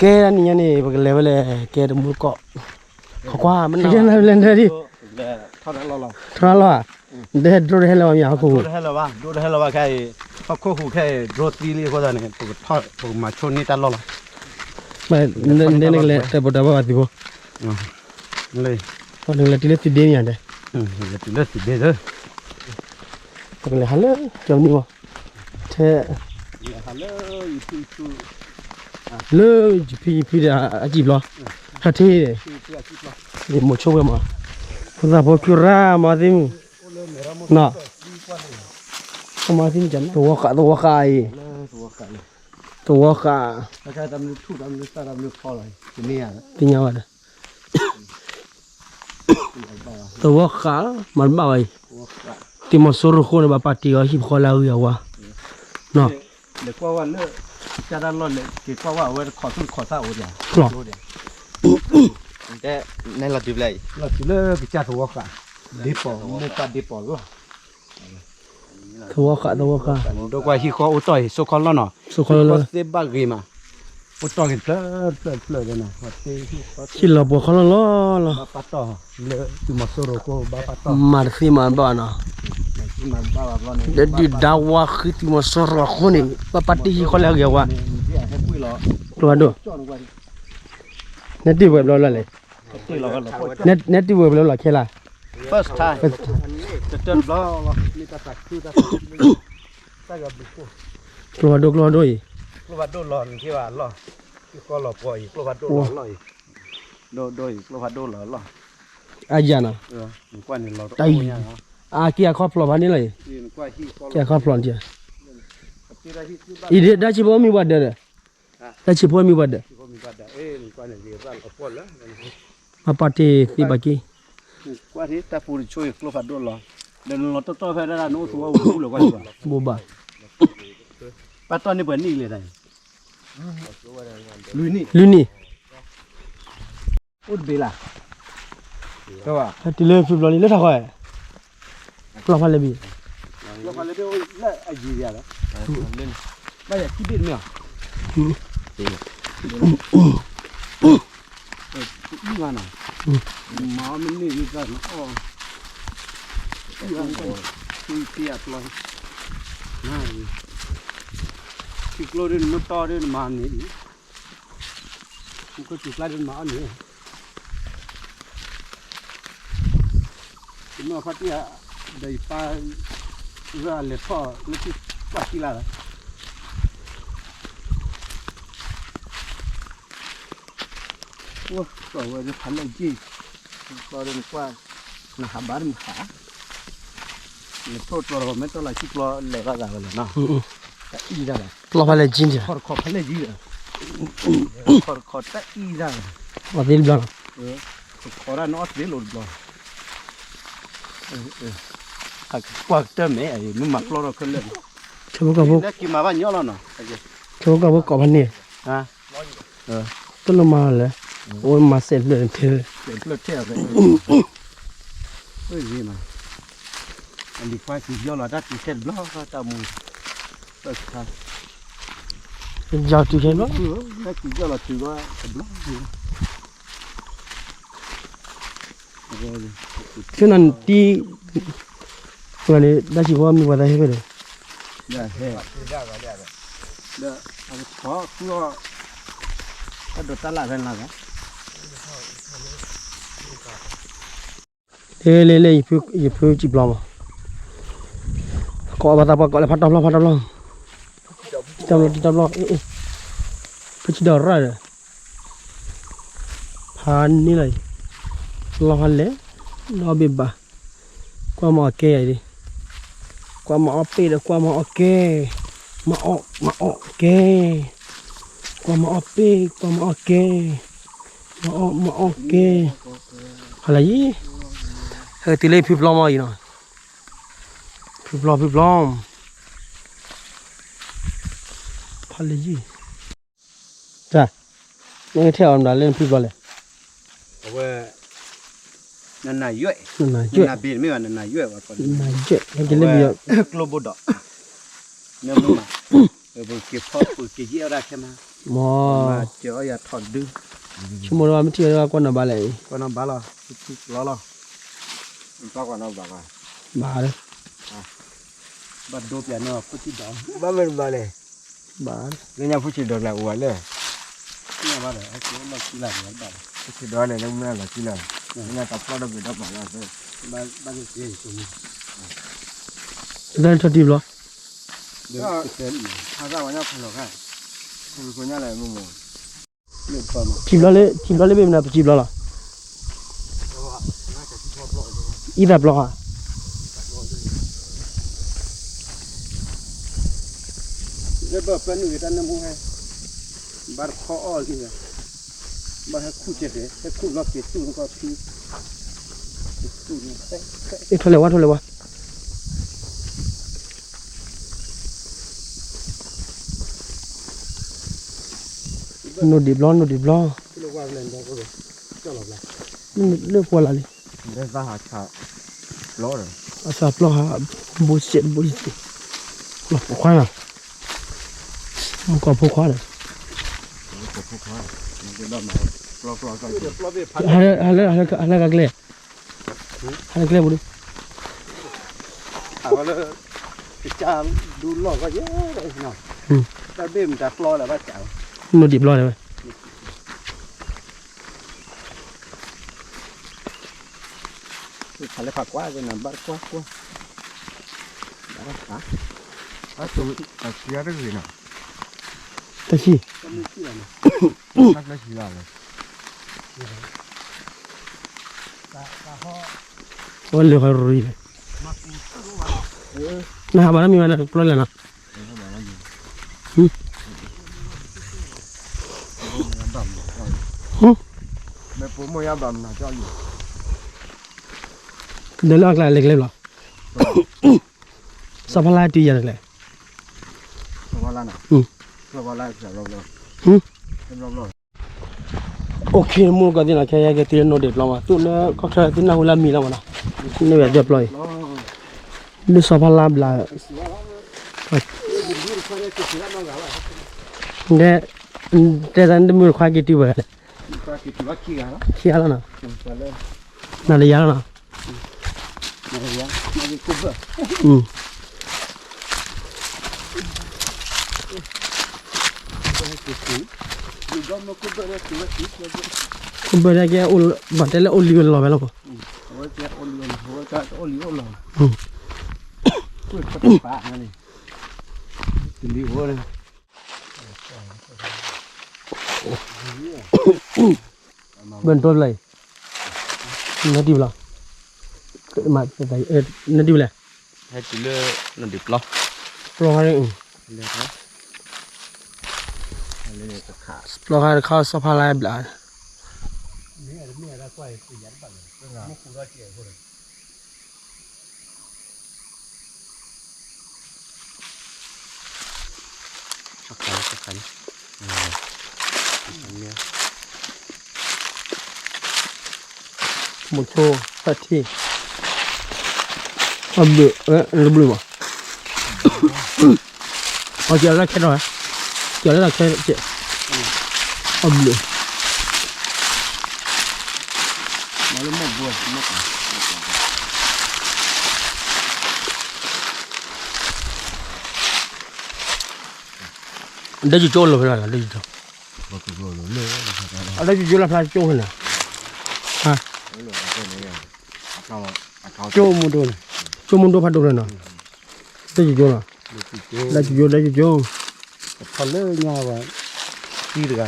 ကဲဒၣ်နံၤညါန့ၣ် ပကလဲၤဝဲလဲၣ် ကဲတမူတကိး, ခီကွၢ်မနုၤလဲၣ်ဒ်, ထီၣ်လီၢ်ဧါ, ဒဲဒိၣ်တဟဲလၢၤဘၣ်မ့ၢ်ဟီၣ်ခိၣ်, ဒိၣ်တဟဲလၢၤဘၣ်ခဲအံၤ, ဟီၣ်ခိၣ်ဟူးခဲအံၤ ဒြိသံလံအဃိသတးန့ၣ် ပကထီၣ် ပကမၤဆိန့ၢ်တၢ်လီၢ်လီၤ, နကလဲၤတၢ်ပီးတၢ်ဘၣ်ဘၣ်သံဖိ, နကလဲၤတုၤလၢသံဒ့မ့ၢ်ဧါ, တုၤလၢသံဒ့လၢ ပကလဲၤဟးလၢကၠီမနုၤမး, ထဲ လၢယဖံယဖုဒီးအစံၣ်ဘျီ, ဟးထံၣ်, ယမိၤဆိဝဲမး, ဖိသၣ်ဖိခုရၣ်မၤသံမုၢ်, နီၤ, မၤသံမုၢ်, သဝီဃး သဝီဃးအံၤ, သဝီဃး, သံညါဝဲဒီး သဝီဃး မၤတဘၣ်ဝဲအံၤ, သုးမီၤစိရိၤဃိန့ၣ် ဘၣ်ပာ်တ့ၢ်အီၤဟံၣ်ဖိဃီလၢအဂ့ၤအဝါ, နီၤ, လဲၤကွၢ်ဝဲလၢ ကစၢ်တၢ်လီၢ်လဲၤက့ၤကွၢ်ဝဲ အဝဲတခီသူၣ်တခီသၣ်အိၣ်ဒံး, တဲ, နဲလီၤတုၤဖဲလဲၣ်အံၤ, လီၤတုၤလၢကစၢ်သဝီဃး, ဒ့ပီၤ မ့ၢ်ပာ်ဒ့ပီၤလီၤ သဝီဃး သဝီဃး, ဒိကွၢ်ဟံၣ်ဃီအိၣ်တီၢ်အံၤ စိခီလီၢ်နီၤ, စိခီလီၢ်သ့ဘၣ်ဂ့ၤမး, အိၣ်တီၢ်က့ၤတဖျၢၣ်တဖျၢၣ်တဖျၢၣ်ဒီးနီၤ, ဟံၣ်လီၤပှီၤခီလီၢ်လီၤလီၤ, ဘၣ်ပာ်တီၢ်လၢသုးမီၤစိရိၤအဃိ ဘၣ်ပာ်တီၢ်, မၤတသ့မၤတဘၣ်နီၤ, လၢဒုၣ်ဒါဝါဃုသုးမီၤစိရိၤအဃိန့ၣ် ဘၣ်ပာ်တ့ၢ်ဟံၣ်ဃီလၢအဂ့ၤအဝါ, ကျိဖးဒိၣ်, နတ့ၢ်ဝဲဘျီလီၤလဲၣ်, နတ့ၢ်ဝဲဘျီလီၤခဲလၢာ်, ကျိဖးဒိၣ် ကျိဖးဒိၣ်အံၤ, ကျိဖးဒိၣ်လီၤ, ကျိဖးဒိၣ်လီၤလီၤအံၤ, အါယၤနီၤ, တၢ်အံၤ, အက့ၤအခီဖျိဖးန့ၣ်လီၤအံၤ, က့ၤအခီဖျိ, အံၤဒၣ်ဆံးဖိမံၤပှၤဒၢးဒီး, တၢ်ဆံးဖိမံၤပှၤဒၢး, ဘၣ်ပာ်တ့ၢ်သ့ဘၣ်က့ၤ, ကွၢ်တၢ်ပူၤတဆိအံၤ ကျိဖးဒိၣ်လီၤ, ဒီးနလီၤတီတီဖဲဒၣ်နအိၣ်သဝီပူၤလၢၤကွၢ်, ဘိးဘၣ်, ပာ်တီၢ်န့ၢ်ပှဲၤနံၣ်လဲၣ်တၢ်အံၤ, လွံၢ်နံၣ်, အိၣ်တဘ့ၣ်လၢ်, တုၤလၢဖုဘျီလံလၢထးဃီ, ကျီဖးလဲၣ်ဘံၣ်, လၢအယံၤယၤလီၤ, ဘၣ်ယၤခံဘ့ၣ်တမ့ၢ်ဧါ, အံၤမးနီၤ, မၤအီၣ်မ့ၢ်န့ၢ်မ့ၢ်တၢ်နီၤအီၣ်, အံၤ, ထံကျိဒ်နမ့ၢ်တီဒ်နမၤန့ၣ်အံၤ, ထံကျိထံကျါဒ်နမၤအီၣ်န့ၣ် ယမ့ၢ်ဖါတံၢ်ဧါ, ဒီးယပၢ်, ရၢ်လဲၤထီၣ်လၢထံကွၢ်ထံလၢ်လီၤ, အိၣ်ဝဲဖးလဲၢ်ကံၢ်, ကျီဒီးနကွၢ်, နဟးဘါတမုၢ်ဟး, နထိၣ်ကျီဒီးမ့ၢ်တီၢ်လၢထံကျိ လဲၤဘၣ်သးဝဲလီၤနီၤ, တၢ်အံၤဒၣ်လီၤ, ကျီဖးလဲၢ်ကံၢ်န့ၣ်, ခီတခီဖးလဲၢ်ကံၢ်ဒီး, ခီတခီတၢ်အံၤဒၣ်လီၤ, အီၣ်သ့တဘျီလီၤ, ခီဒၣ်နအီၣ်သ့လိာ်တဘျီ ကွၢ်ကတၢၢ်မဲာ် မ့ၢ်မၤပျီထီၣ်ခဲလၢာ်, ခဲဖိကီၢ်ဖိ, ခဲဖိကီၢ်ဖိကိးဖးန့ၣ်, တလိၣ်မၤလၢ, အိၣ်မၤစဲးဖျၢၣ်ထဲ, ယီၤတုၤခဲဘျီ, ဆ့ၣ်နီၤတံၢ်, ဝဲန့ၣ် တၢ်ဆံးဖိမံၤပှၤသးဟ့ၣ်ဖဲဒီး, တၢ်ဒိးတၢ်လၢ်ဖဲလၢ်, လ့လ့လ့ ယဖုစံးဘျီမး, ကိးဘၣ်သးပှၤကိးလၢဖးတီဖျီ ဖးတီဖျီ, တံၢ်တဘျီ တံၢ်တဘျီ, ဖုစံးဒီးရၣ်ဒီး, ဖးန့ၣ်လီၤ, လီၤဖးလဲၣ်, လီၤဘ့ၣ်ဘၣ်, ကွၢ်မၤအီၣ်ကဲယၤဒ်, ကွၢ်မၤအီၣ်ပ့ၢ်ဒီးကွၢ်မၤအီၣ်ကဲ, မၤအီၣ်မၤအီၣ်ကဲ, ကွၢ်မၤအီၣ်ပ့ၢ် ကွၢ်မၤအီၣ်ကဲ, မၤအီၣ်မၤအီၣ်ကဲ, ဖးလၢယံၤ, ဟဲတုၤလၢဖုဖျီမးအံၤနီၤ, ဖုဖျီဖုဖျီ, ဖးလၢယံၤ, တၢ်, နကထဲအီၤမတၤလၢနဖုဖျီလဲၣ်, အဝဲ, နနၢ်ယွဲၣ်, နနၢ်ယွဲၣ်, နနၢ်ဘ့ၣ်တမ့ၢ်ဘၣ် နနၢ်ယွဲၣ်ဘၣ်, နနၢ်ယွဲၣ်, ကျိဘိဒီး, နမ့ၢ်မၤ, ပက့ၤဖီပက့ၤယဲၢ်ဝဲဒၣ်ခဲမး, မ့ၢ် မၤစၢၤအီၣ်ယၤထီၣ်ဒု ဆိကမိၣ်ဒီးမ့ၢ်ထံၣ်ဝဲဒၣ်ကွၢ်နီၣ်ဘါလဲၣ်အံၤ ကွၢ်နီၣ်ဘါလီၤ ထံလီၤလီၤ ဘၣ်ဒီး ဘၣ်ဒိပျးန့ၣ် ဖိဆံးဒီး ဘၣ်မ့ၢ်တဘၣ်လဲၣ် ဘၣ် လၢညါဖိဆံးဒီးလဲၣ်အိၣ်ဝဲလဲၣ် လၢညါဘၣ်ဒီး အကလီၢ်ခံလၢ်ဘၣ် ဖိဆံးဒီးန့ၣ် လၢမ့ၢ်လီၤခံလၢ် လၢညါတၢ်ဖျီဒီးဘၣ်ဒီးဘၣ်လီၤ ဘၣ်က့ၤ တၢ်ထီၣ်တံၢ်ဘျီ ထံဘျီလၢ ထံဘျီလၢဘ့ၣ်မနုၤ ပစံးဘျီလီၤ အံသၣ်ဘျီဧါ လၢဘၣ်ပၢနုာ်ဂ့ၤတၢ်နၢမူဟဲ ဘၣ်တခီအီၣ်လံ ဘၣ်ဟဲခူၣ်ကဲကဲ ဟဲခူၣ်လီၤက့ၤသူၣ်နကီၢ်ဖံ အ့ၣ် ထီၣ်လဲၤဝါ ထီၣ်လဲၤဝါ နိၣ်ဒံးဘျီ နိၣ်ဒံးဘျီ လၢပှၢ်လၢ်လံ အသးပျီဟး ဘိစဲးဘိစဲး ဖိခွါနီၤ မုၢ်ကီၢ်ဖိခွါဒီး ဟဲလၢကကျဲ ဟဲလၢကကျဲပူၤဒု လၢ ကစၢ်ဒူလီၢ်ကီၢ်ယဲ တၢ်ဘ့ၣ်မတၤပျီလၢဘၣ်က နိၣ်ဒံးဘျီန့ၣ်ဝဲ ဖးလဲၣ်ဖးကွၢ်ကနၤ ဘၣ်ကွၢ်ကွၢ် ဘၣ်ဖး အတၢ်ဆံးတဂ့ၤနီၤ တၢ်ဆံး တၢ်ဆံးလီၤ အဝဲလၢဃီရံၤလဲၣ် နဟးဘၣ်နီတမံၤဘၣ် နပျီလဲၣ်နီၤ မ့ၢ်ပိာ်မုၣ်ယါဘၣ်မနုၤကီၢ်လံ ဒီးလၢအကျါလဲၤကျဲဘျီ စီၤဖါလါတုၤယၤတကျဲ စီၤဖါလါနီၤ စီၤဖါလါ OK မုၢ်ကီၢ်သ့ၣ်နီၤ ခဲယဲက့ၤတုၤလၢနိၣ်ဒံးပျီမး သူၣ်လၢခီၣ်ချၢသ့ၣ်နၢ်ဟူလၢအမံၤလီၤမးနီၤ န့ၢ်ဝဲသ့ၣ်ပျီအံၤ ဒုးစီၤဖါလါဘျး ဒဲ တဲသးတမုၢ်တခွါက့ၤတုၤဝဲလဲၣ် ခံဂၤလီၤနီၤ နၤဒီးယၤလီၤနီၤ ခိၣ်ဘၢၣ်ဒၣ်ကဲ ဘၣ်တဲလၢအိၣ်လံဝဲလီၤဝဲလီၤ ဘၣ်တိဘျီအံၤ နဒံးဘျီ နဒံးဘျီလဲၣ် ဟဲတုၤလၢနဒံးပျီ ပျီဟါ ပျီဟါတခါစီၤဖါလါဘျး မုဆိသၢထံ အဘျုး လၢဘျုးမး အကလၢခဲဒီး ကလၢခဲ အဘျုး ဒဲကၠိကၠိလီၤဖဲလဲၣ် ဒဲကၠိ အဒဲကၠိလီၤဖဲကၠိဖဲလဲၣ် ကၠိမုၢ်ဒိၣ်န့ၣ် ကၠိမုၢ်ဒိၣ်ဖးဒိၣ်န့ၣ်နီၤ ဒဲကၠိလီၤ ဒဲကၠိ ဒဲကၠိ ထီၣ်လၢညါဝဲ သံတဂၤန့ၣ်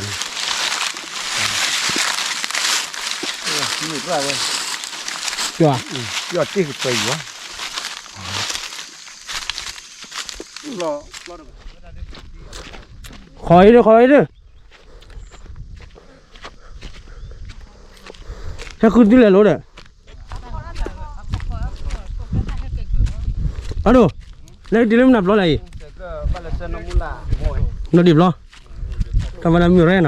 ယွၤ ယွၤတ့ၢ်ကပၢၤယွၤ ဃီအံၤဒု ဃီအံၤဒု ဟဲဃုသုလဲၤလိၤဒီး အဒိ လဲၤတုၤလၢမနုၤပျီလဲၣ်အံၤ နဒံးဘျီ တၢ်မၤနၤမုၢ်ရဲနီၤ ပျီတပှၢ်နီၤ ဒီးပှဲၤအံၤ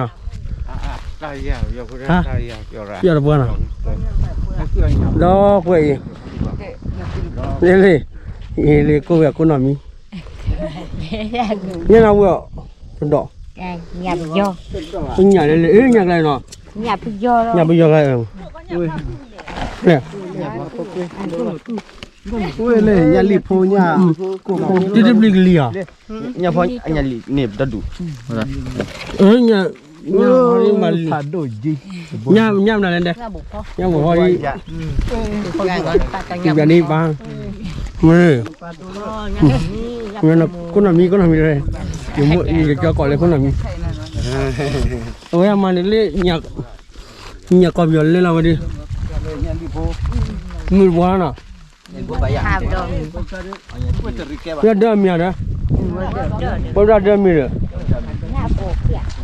လ့လ့ အံၤလ့ကိးဝဲအကိးနီၢ်မံၤ ညၣ်နၢ်ဝဲအီၤ တဒီး ညၣ်ပယီၤ, ညၣ်လဲၣ်လဲၣ် အ့ ညၣ်ကျါနီၤ, ညၣ်ပယီၤလီၤ, ညၣ်ပယီၤကျါ, လဲၣ်, ဝဲလဲၣ်ညၣ်လံၣ်ဖိညၣ်, တံတဘျုးကလံၤဧါ, ညၣ်ဖီညၣ်လံၣ်န့ၣ်ပတဒူၣ်, ညၣ်, ညၣ်မၤလံၣ်, ညၣ်မနုၤလဲၣ်ဒဲး, ညၣ်မဟီ, ယၤန့ၣ်ပၢ်, မ့ၢ်, ခိၣ်နီၢ်မံ ခိၣ်နီၢ်မံ, ယကၠီကိးလၢခိၣ်နီၢ်မံ, အဝဲမၤန့ၣ်လၢ, ညၣ်ကီၢ်ပယီၤလဲၣ်လီၤဝဲဒၣ်, မုၢ်တဘီနီၤ, ပဒၢမံၤဒီး, ပဒၢဒၢမံၤဒီး,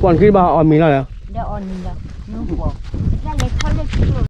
ပှၤခံဘၣ်အီၣ်မံၤလီၤဒီး,